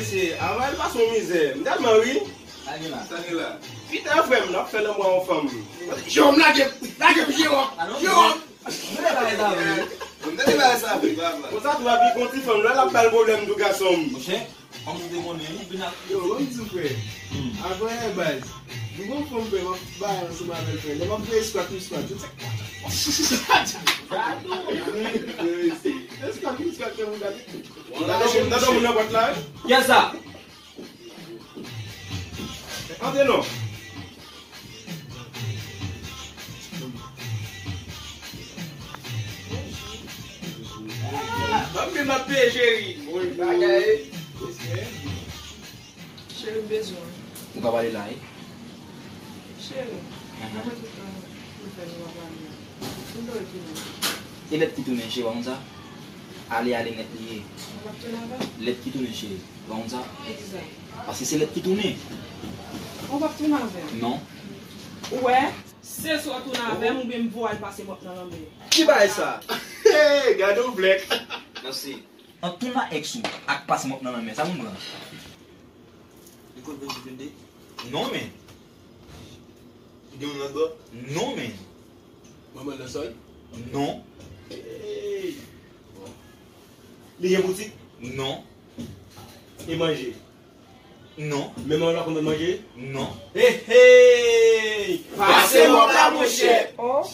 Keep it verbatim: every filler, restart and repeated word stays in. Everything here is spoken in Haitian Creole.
Mesye, avan l pase yon mizè. M tèlman ri. Sa gen la? Sa gen la? Pita, frè m, n ap fè lanmou a yon fanm. Jewòm, lage, lage m, Jewòm. Jewòm. M te bay sa vre. M te bay sa vre, papa. Konsa tou, epi gon ti fanm, lè l ap ba l pwoblèm tou, gason m. Monchè, kòm ou te konnen, wi, vin ak... Yo, ban m di w, frè. Avan yè baz, m gon fanm, frè, m ap bay ansanm avè l, frè. Lè m ap voye squat, m squat. Yo, se... Squat, m squat, frè, m gade. Tande moun nan pòt la, wi. Kiyès sa? Antre non. Ban m vin, m ap peye, cheri. Bagay. Cheri, m bezwen w. Ou ka pale la, wi. Cheri, mwen mwen tout tan pou fè nou pa pale la. M dwe tounen. E lèt ki tounen, cheri, ou konn sa? Ale, ale nèt li ye. Ou p ap tounen avè m? Lèt ki tounen, cheri, ou konn sa? Ki di sa? Paske se lèt ki tounen. Ou p ap tounen avè m? Non. Ou wè? Se swa w tounen avè m oubyen m voye w al pase mòp nan lanmè. Ki bagay sa? Hey, gade yon blèk. Mèsi. Ant tounen ak èks ou ak pase mòp nan lanmè, sa moun pran? Li konn vin vin de? Non, men. Li gen moun nan dò? Non, men. Manman nan sòy? Non. Hey. Bon. Li gen boutik? Non. E manje? Non. Men manman l pa konn manje? Non. Hey, hey! Pase mòp la, monchè! Oh.